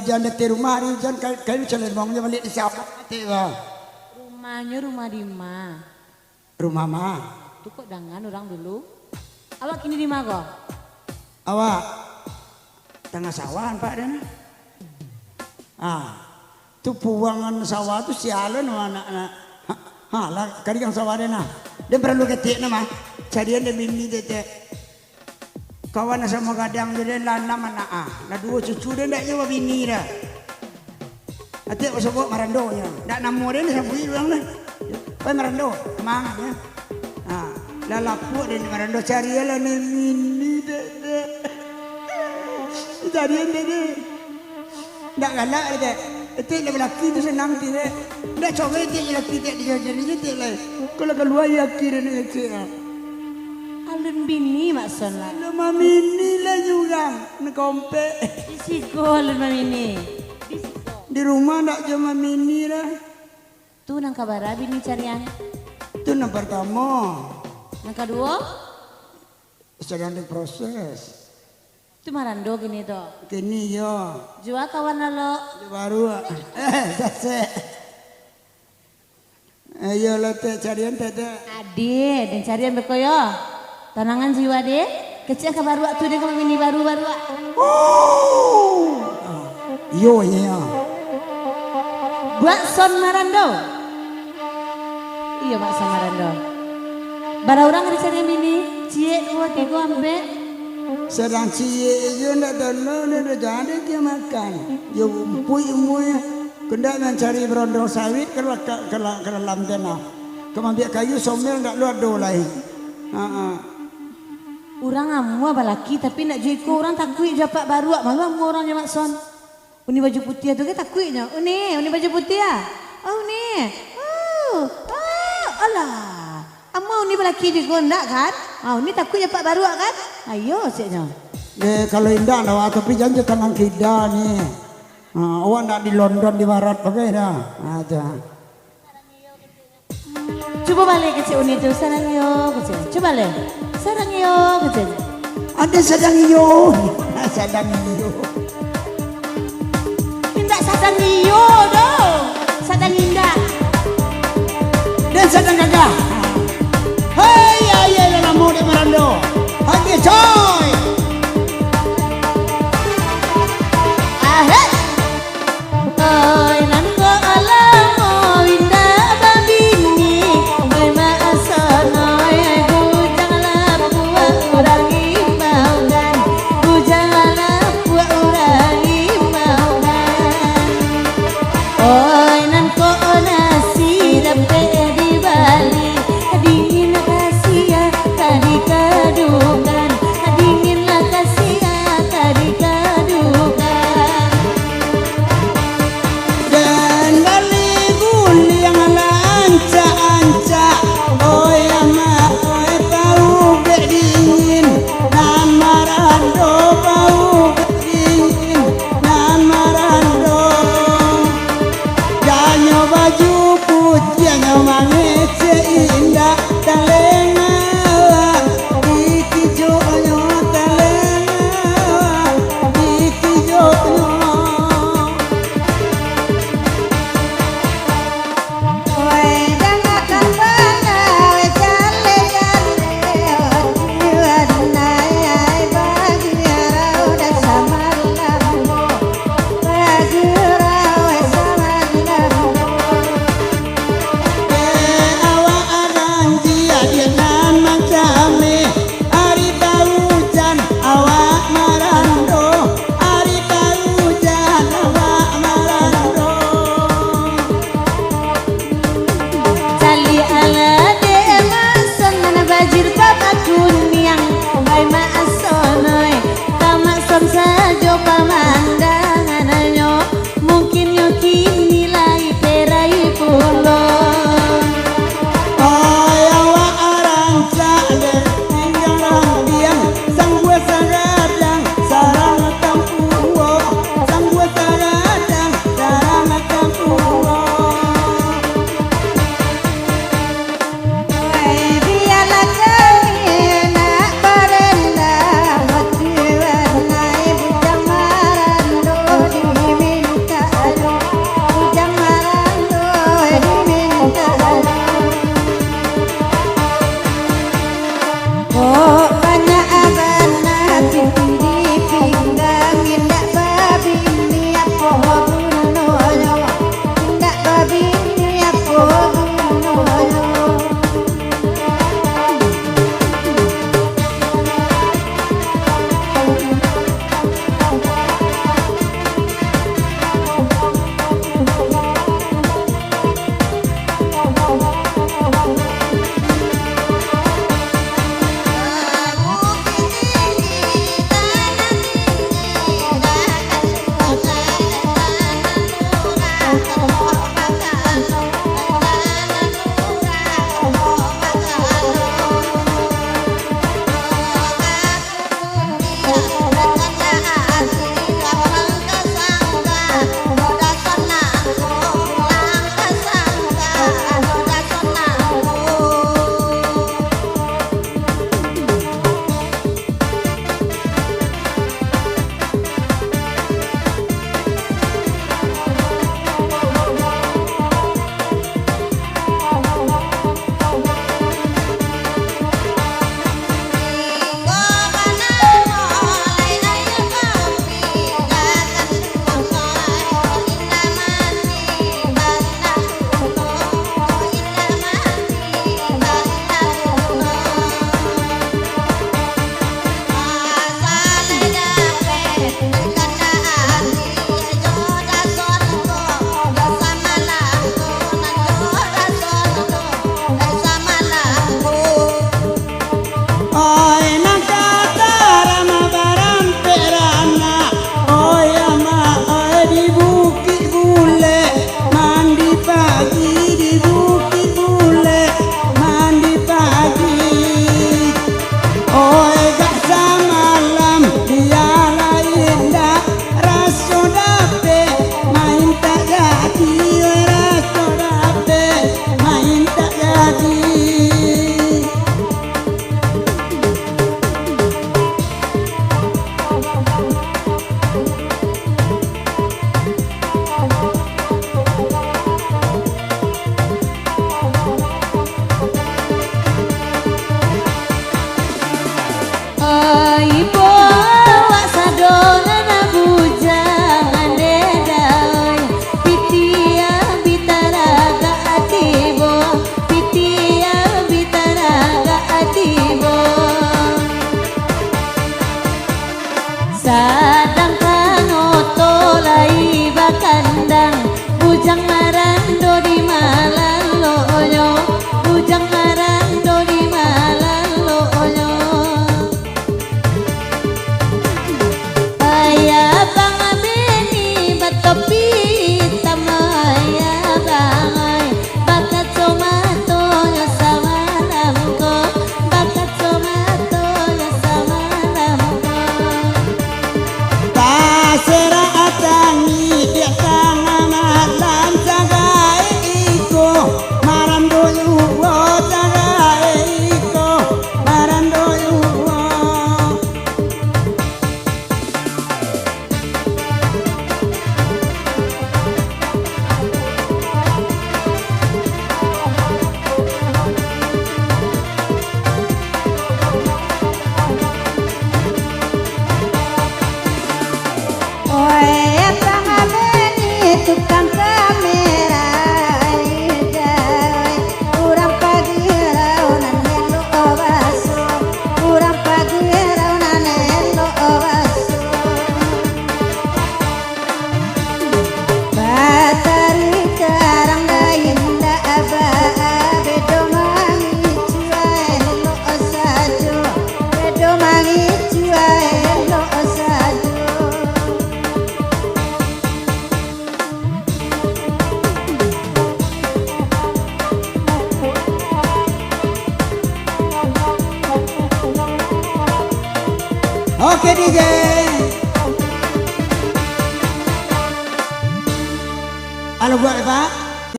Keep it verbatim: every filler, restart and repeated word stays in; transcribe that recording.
Jan datang rumah, ari jan ka-, kain caliak bang, jan baliak di sawah, tek, bah. Rumahnyo rumah di ma? Rumah ma? Tu kok dangan urang dulu. Awak kini di ma ko? Awak tangah sawah, nampak den. Ah, tu puangan sawah tu sialan anak-anak. Ha, ha, lah, kariang sawah den nah. Den paralu ketek nah, mah. Carian den bini, tek, tek. Kawan samo gadang jo den, lah anam anak, ah. Lah duo cucu den, ndak jo babini dah. Atek basobok Marando nyo. Ndak namo den disabuik urang dah. Pai Marando, mang, yo. Ha, lah lapuak den Marando, carilah nan bini, tek, tek. Carian, tek, tek. Ndak galak, tek. Tek, lah balaki tu sanang, tek, tek. Ndak cobai, tek, laki, tek, dijajari, tek, lai. Kalau kalua, yo, akhirnyo, tek, ah. Alun bini, Mak Son, lah. Alun mamini lah urang, nak kompek. Di siko alun mamini. Di siko. Di rumah ndak jo mamini lah. Tu nan kabara bini carian? Tu nan partamo. Nan kaduo? Sadang diproses. Tu Marando kini tu? Kini iyo. Jua kawan lalok? Baru. Eh, sasek. Eh, iyo lah, tek, carian, tek, tek. Adih, den carian beko yo. Tanangan jiwa, deh. Kecek ka baruak tu, deh, ka mamini baru baruak. Oh. Iyo, iyo. Buat Son Marando. Iyo, Mak Son Marando. Bara urang ka dicari bini? Ciek, duo, tigo, ampek. Sadang ciek jo ndak tahu, ndak jadi ka makan. Yo umpuik umua. Kandak mancari barondong sawit ka, ka, ka, ka dalam tanah. Ka maambiak kayu somel ndak lo ado lai. Ha, ha. Urang amuah balaki, tapi ndak jo iko urang takuik jo apak baruak, malu amuah urang jo Mak Son. Uni baju putiah tu kan takuiknyo. Uni, Uni baju putiah. Oh, Uni. Oh, oh, alah. Amuah Uni balaki jugo ndak kan? Ah, Uni takuik jo apak baruak kan? Ayo, ceknyo. Eh, kalau indak lah, tapi jan jo tangan kida ni. Ha, awak ndak di London, di barat bagai dah. Ha, tu. Cubo baliak kecek Uni tu, sadang iyo, kecek. Cubo baliak. Sadang iyo, kecek. Ado sadang iyo. Sadang iyo. Indak sadang iyo doh. Sadang indak. Dan sadang gagah. Hei, ayo, ayo, lamo dek Marando. Oke, coy. Ahek. Oi, nan ko lamo indak babini, oi, mak Son, oi, bujang lapuak urang imbaukan, bujang lapuak urang imbaukan. Oi, nan ko nasi dapek dibali, Oke, D J. Halo, buat apa?